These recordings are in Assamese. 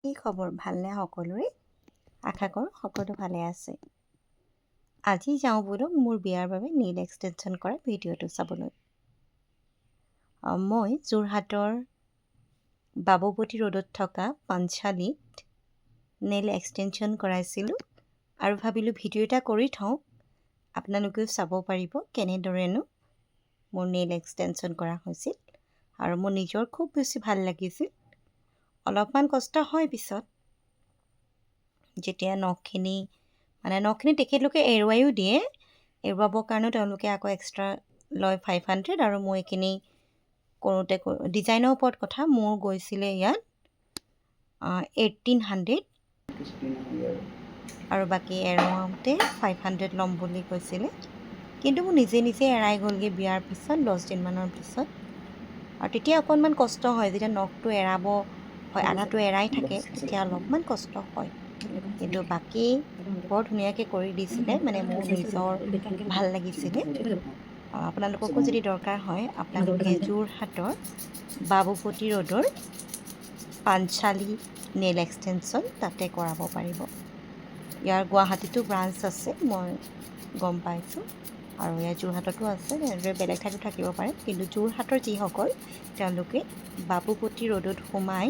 কি খবৰ, ভালনে সকলোৰে? আশা কৰোঁ সকলো ভালে আছে। আজি যাওঁ ব'লক মোৰ বিয়াৰ বাবে নেইল এক্সটেনশ্যন কৰা ভিডিঅ'টো চাবলৈ। মই যোৰহাটৰ বাবুপতি ৰোডত থকা পাঞ্চালীত নেইল এক্সটেনশ্যন কৰাইছিলোঁ আৰু ভাবিলোঁ ভিডিঅ' এটা কৰি থওঁ, আপোনালোকেও চাব পাৰিব কেনেদৰেনো মোৰ নেইল এক্সটেনশ্যন কৰা হৈছিল। আৰু মোৰ নিজৰ খুব বেছি ভাল লাগিছিল। অলপমান কষ্ট হয় পিছত যেতিয়া নখখিনি, মানে নখখিনি তেখেতলোকে এৰুৱাইও দিয়ে। এৰুৱাবৰ কাৰণেও তেওঁলোকে আকৌ এক্সট্ৰা লয় 500। আৰু মই এইখিনি কৰোঁতে ডিজাইনৰ ওপৰত কথা, মোৰ গৈছিলে ইয়াত 1800 আৰু বাকী এৰুৱাওঁতে 500 ল'ম বুলি কৈছিলে। কিন্তু মোৰ নিজে নিজে এৰাই গ'লগৈ বিয়াৰ পিছত, 10 দিনমানৰ পিছত। আৰু তেতিয়া অকণমান কষ্ট হয়, যেতিয়া নখটো এৰাব হয়, আধাটো এৰাই থাকে, তেতিয়া অলপমান কষ্ট হয়। কিন্তু বাকী বৰ ধুনীয়াকৈ কৰি দিছিলে, মানে মোৰ নিজৰ ভাল লাগিছিলে। আপোনালোককো যদি দৰকাৰ হয়, আপোনালোকে যোৰহাটৰ বাবুপতি ৰোডৰ পাঞ্চালী নেইল এক্সটেনশ্যন, তাতে কৰাব পাৰিব। ইয়াৰ গুৱাহাটীতো ব্ৰাঞ্চ আছে, মই গম পাইছোঁ, আৰু ইয়াৰ যোৰহাটতো আছে। তেনেদৰে বেলেগ ঠাইতো থাকিব পাৰে। কিন্তু যোৰহাটৰ যিসকল, তেওঁলোকে বাবুপতি ৰোডত সোমাই,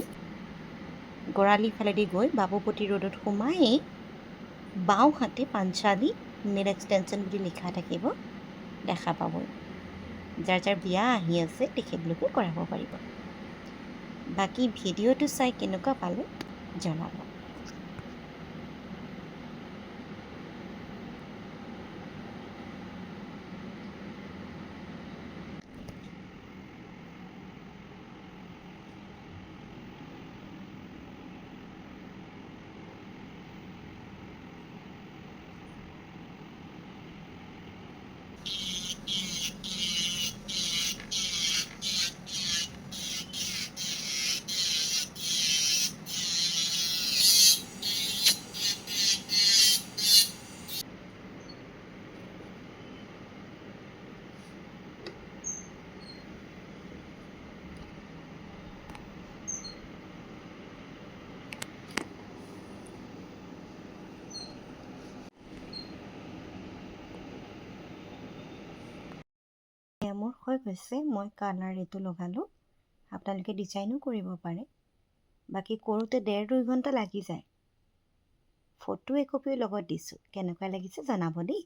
গড়ালি ফালেদি গৈ বাবুপতি ৰোডত সোমায়েই বাওঁহাতে পাঞ্চালী নেইল এক্সটেনশ্যন বুলি লিখা থাকিব, দেখা পাবই। যাৰ যাৰ বিয়া আহি আছে, তেখেতলোকে কৰাব পাৰিব। বাকী ভিডিঅ'টো চাই কেনেকুৱা পালে জনাব। এয়া মোৰ হৈ গৈছে। মই কালাৰ এইটো লগালোঁ, আপোনালোকে ডিজাইনো কৰিব পাৰে। বাকী কৰোঁতে 1.5-2 ঘণ্টা লাগি যায়। ফটো একপিও লগত দিছোঁ। কেনেকুৱা লাগিছে জনাব দেই।